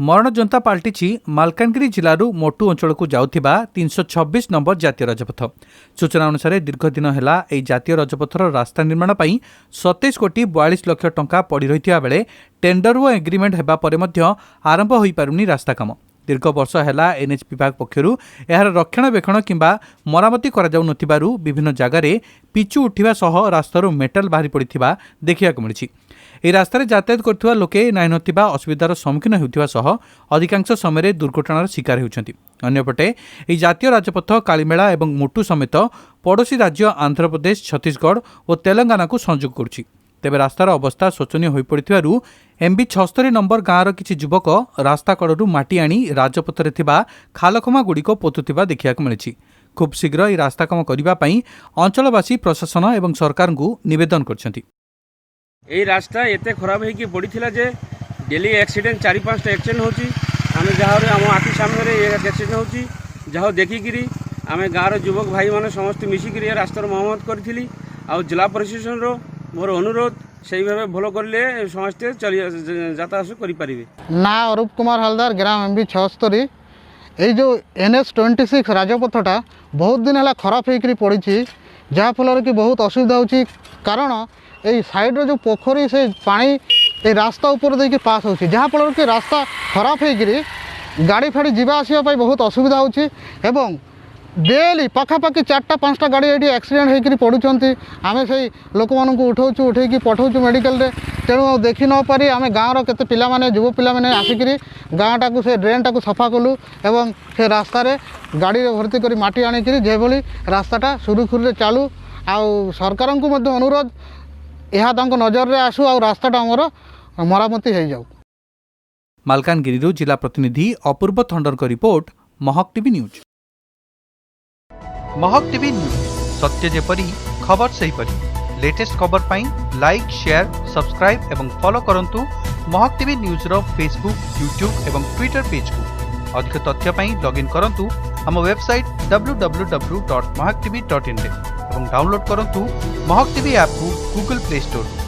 ମରଣଯନ୍ତା ପାଲଟିଛି ମାଲକାନଗିରି ଜିଲ୍ଲାରୁ ମୋଟୁ ଅଞ୍ଚଳକୁ ଯାଉଥିବା 326 ନମ୍ବର ଜାତୀୟ ରାଜପଥ। ସୂଚନା ଅନୁସାରେ, ଦୀର୍ଘ ଦିନ ହେଲା ଏହି ଜାତୀୟ ରାଜପଥର ରାସ୍ତା ନିର୍ମାଣ ପାଇଁ 27 କୋଟି 42 ଲକ୍ଷ ଟଙ୍କା ପଡ଼ି ରହିଥିବା ବେଳେ ଟେଣ୍ଡର ଓ ଏଗ୍ରିମେଣ୍ଟ ହେବା ପରେ ମଧ୍ୟ ଆରମ୍ଭ ହୋଇପାରୁନି ରାସ୍ତା କାମ। ଦୀର୍ଘ ବର୍ଷ ହେଲା ଏନ୍ଏଚ୍ ବିଭାଗ ପକ୍ଷରୁ ଏହାର ରକ୍ଷଣାବେକ୍ଷଣ କିମ୍ବା ମରାମତି କରାଯାଉନଥିବାରୁ ବିଭିନ୍ନ ଜାଗାରେ ପିଚୁ ଉଠିବା ସହ ରାସ୍ତାରୁ ମେଟାଲ ବାହାରି ପଡ଼ିଥିବା ଦେଖିବାକୁ ମିଳିଛି। ଏହି ରାସ୍ତାରେ ଯାତାୟାତ କରୁଥିବା ଲୋକେ ନାହିଁ ନଥିବା ଅସୁବିଧାର ସମ୍ମୁଖୀନ ହେଉଥିବା ସହ ଅଧିକାଂଶ ସମୟରେ ଦୁର୍ଘଟଣାର ଶିକାର ହେଉଛନ୍ତି। ଅନ୍ୟପଟେ ଏହି ଜାତୀୟ ରାଜପଥ କାଳିମେଳା ଏବଂ ମୋଟୁ ସମେତ ପଡ଼ୋଶୀ ରାଜ୍ୟ ଆନ୍ଧ୍ରପ୍ରଦେଶ, ଛତିଶଗଡ଼ ଓ ତେଲେଙ୍ଗାନାକୁ ସଂଯୋଗ କରୁଛି। ତେବେ ରାସ୍ତାର ଅବସ୍ଥା ଶୋଚନୀୟ ହୋଇପଡ଼ିଥିବାରୁ ଏମ୍ବି 76 ନମ୍ବର ଗାଁର କିଛି ଯୁବକ ରାସ୍ତା କଡ଼ରୁ ମାଟି ଆଣି ରାଜପଥରେ ଥିବା ଖାଲଖମାଗୁଡ଼ିକ ପୋତୁଥିବା ଦେଖିବାକୁ ମିଳିଛି। ଖୁବ୍ ଶୀଘ୍ର ଏହି ରାସ୍ତା କାମ କରିବା ପାଇଁ ଅଞ୍ଚଳବାସୀ ପ୍ରଶାସନ ଏବଂ ସରକାରଙ୍କୁ ନିବେଦନ କରିଛନ୍ତି। ଏଇ ରାସ୍ତା ଏତେ ଖରାପ ହେଇକି ପଡ଼ିଥିଲା ଯେ ଡେଲି ଆକ୍ସିଡେଣ୍ଟ, ଚାରି ପାଞ୍ଚଟା ଆକ୍ସିଡେଣ୍ଟ ହେଉଛି। ଆମେ ଯାହାର ଆମ ଆଖି ସାମ୍ନାରେ ଏ ଆକ୍ସିଡେଣ୍ଟ ହେଉଛି, ଯାହା ଦେଖିକିରି ଆମେ ଗାଁର ଯୁବକ ଭାଇମାନେ ସମସ୍ତେ ମିଶିକିରି ଏ ରାସ୍ତାର ମରାମତ କରିଥିଲି। ଆଉ ଜିଲ୍ଲା ପ୍ରଶାସନର ମୋର ଅନୁରୋଧ, ସେଇ ଭାବେ ଭଲ କରିଲେ ସମସ୍ତେ ଚଳି ଯାତାୟାତ କରିପାରିବେ। ନା ଅରୂପ କୁମାର ହାଲଦାର, ଗ୍ରାମ ଏମ୍ ବି 76। ଏଇ ଯେଉଁ ଏନ୍ ଏଚ୍ 26 ରାଜପଥଟା ବହୁତ ଦିନ ହେଲା ଖରାପ ହେଇକରି ପଡ଼ିଛି, ଯାହାଫଳରେ କି ବହୁତ ଅସୁବିଧା ହେଉଛି। କାରଣ ଏଇ ସାଇଡ଼୍ର ଯେଉଁ ପୋଖରୀ, ସେ ପାଣି ଏଇ ରାସ୍ତା ଉପରେ ଦେଇକି ପାସ୍ ହେଉଛି, ଯାହାଫଳରେ କି ରାସ୍ତା ଖରାପ ହେଇକରି ଗାଡ଼ି ଫାଡ଼ି ଯିବା ଆସିବା ପାଇଁ ବହୁତ ଅସୁବିଧା ହେଉଛି ଏବଂ ଡେଲି ପାଖାପାଖି ଚାରିଟା ପାଞ୍ଚଟା ଗାଡ଼ି ଏଇଠି ଆକ୍ସିଡେଣ୍ଟ ହେଇକରି ପଡ଼ୁଛନ୍ତି। ଆମେ ସେଇ ଲୋକମାନଙ୍କୁ ଉଠାଉଛୁ, ଉଠେଇକି ପଠାଉଛୁ ମେଡ଼ିକାଲରେ। ତେଣୁ ଆଉ ଦେଖି ନ ପାରି ଆମେ ଗାଁର କେତେ ପିଲାମାନେ, ଯୁବ ପିଲାମାନେ ଆସିକିରି ଗାଁଟାକୁ, ସେ ଡ୍ରେନ୍ଟାକୁ ସଫା କଲୁ ଏବଂ ସେ ରାସ୍ତାରେ ଗାଡ଼ିରେ ଭର୍ତ୍ତି କରି ମାଟି ଆଣିକିରି ଯେଭଳି ରାସ୍ତାଟା ସୁରୁଖୁରୁରେ ଚାଲୁ। ଆଉ ସରକାରଙ୍କୁ ମଧ୍ୟ ଅନୁରୋଧ, ଏହା ତାଙ୍କ ନଜରରେ ଆସୁ ଆଉ ରାସ୍ତାଟା ଆମର ମରାମତି ହେଇଯାଉ। ମାଲକାନଗିରିରୁ ଜିଲ୍ଲା ପ୍ରତିନିଧି ଅପୂର୍ବ ଥଣ୍ଡରଙ୍କ report, Mahak TV news. Mahak TV news, ସତ୍ୟ ଯେପରି ଖବର ସେହିପରି। ଲେଟେଷ୍ଟ ଖବର ପାଇଁ ଲାଇକ୍, ସେୟାର, ସବସ୍କ୍ରାଇବ୍ ଏବଂ ଫଲୋ କରନ୍ତୁ ମହକ ଟିଭି ନ୍ୟୁଜ୍ର ଫେସବୁକ୍, ୟୁଟ୍ୟୁବ୍ ଏବଂ ଟ୍ୱିଟର ପେଜ୍କୁ। ଅଧିକ ତଥ୍ୟ ପାଇଁ ଲଗ୍ଇନ୍ କରନ୍ତୁ ଆମ ୱେବସାଇଟ୍ www.mahakatv.inରେ ଏବଂ ଡାଉନଲୋଡ୍ କରନ୍ତୁ ମହକ ଟିଭି ଆପ୍କୁ ଗୁଗଲ ପ୍ଲେ ଷ୍ଟୋରରୁ।